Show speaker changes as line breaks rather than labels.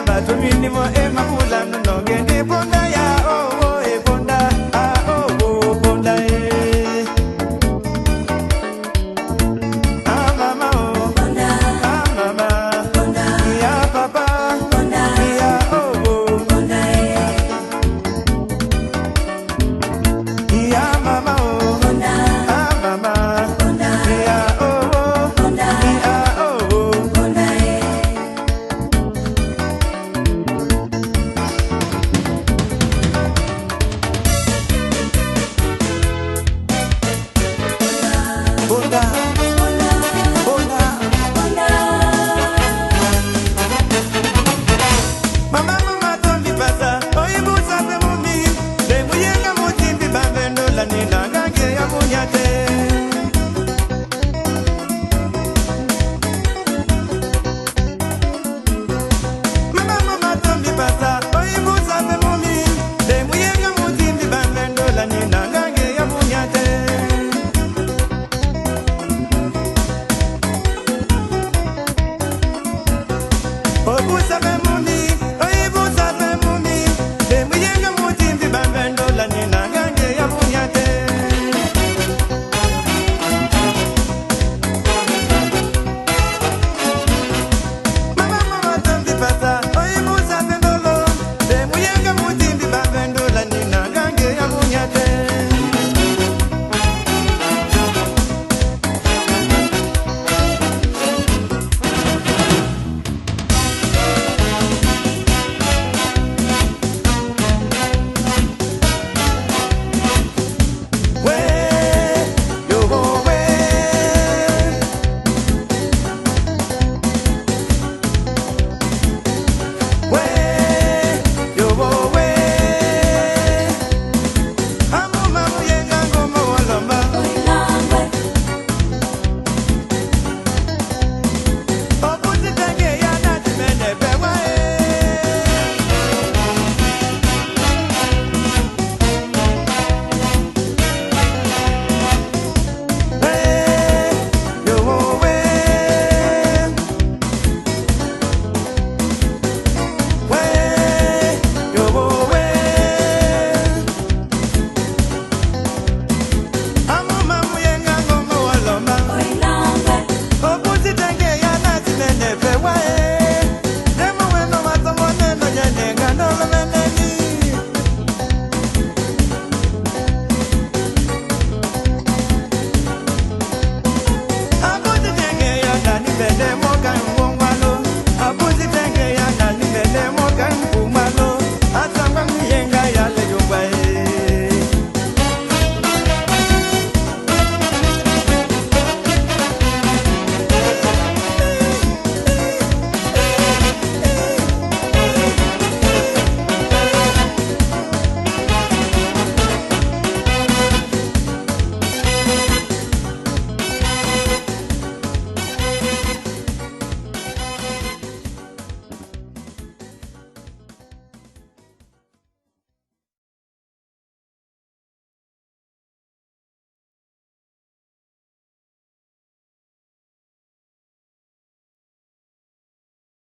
Bato milimo e mabula nono gende ponda ya oh oh e ponda ah oh oh ponda e ah mama oh ah mama ya papa ya oh oh ya mama oh ah mama ya oh oh ya oh oh. Ponda, ponda. Mama mama tombi pasa, oyibusa pe mumi. Lemuyenga mutimbi bavendo la nina gange ya munyate. Mama mama tombi pasa, oyibusa pe mumi. Lemuyenga mutimbi bavendo la nina gange ya munyate. Obusa be mumi.